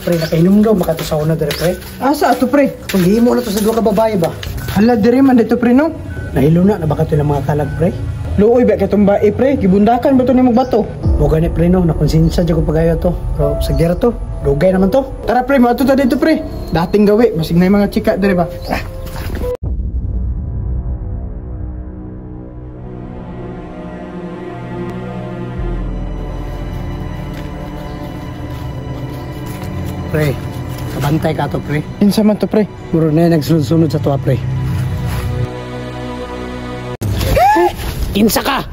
Pre, nakainom daw makato sa una dere, pre. Asa ato, pre? Kung gihimo na to sa duha ka babae ba? Hala diri man dito, pre, no? Nahilo na na baka to ilang mga kalag, pre. Luoy ba katong bae, pre? Gibundakan ba to nimo bato? Mo gani, pre, no, nakonsensya jud ko pagayo to. Pero sa gira to, dugay naman to. Tara, pre, moadto ta dito, pre. Dating gawi, basig na yung mga chika diri ba. Tara. Pre, kabantay ka to, pre. Kinsa man to, pre? Muro na nagsunod-sunod sa tuwa, pre. Kinsa ka?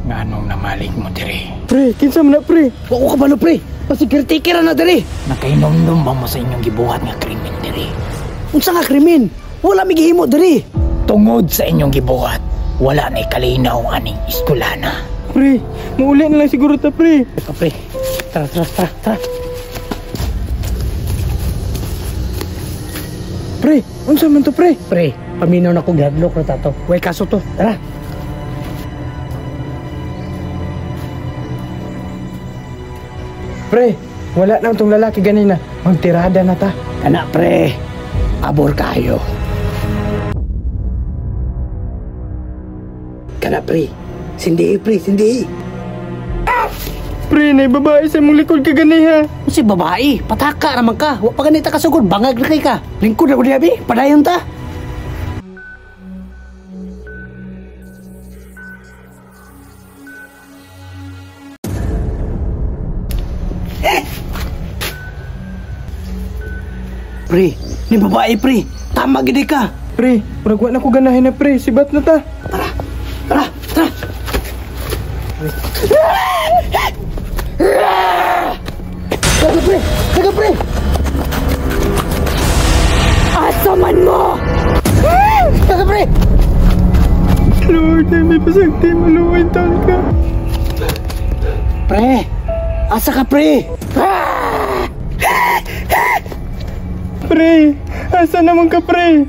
Nganong namalig mo diri? Pre, kinsa man na, pre? Wa ko kabalo, pre. Basi caretaker na diri. Nakainomdom ba mo sa inyong gibuhat nga krimen diri? Unsa nga krimen? Wala mi gihimo diri. Tungod sa inyong gibuhat, wala na kalinaw aning eskwelana. Pre, muuli na lang siguro ta, pre. Ito, pre. Tara, tara, tara, tara. Pre, unsa man to, pre? Pre, paminaw na kong gihadlok na tato. Way kaso to. Tara. Pre, wala na tong lalaki ganina. Magtirada na ta. Kana, pre. Abor kayo. Kana, pre. Sindihi, pre. Sindihi. Pre, nay babae sa imong likod ka ganiha. Si babae, pataka naman ka. Wa pa ganita kasugod, bangag na kay ka. Lingkod na ko diya, bi. Padayon ta. Pre, ni babae, pre. Tama gid ka. Pre, murag wa na ko ganahin na, pre. Sibat na ta. Tara, tara, tara. Taga, pre! Taga, pre! Asa man mo! Taga, pre! Lord, ay may pasagti, maluwain taon ka. Pre! Asa ka, pre? Pre, asa naman ka, pre?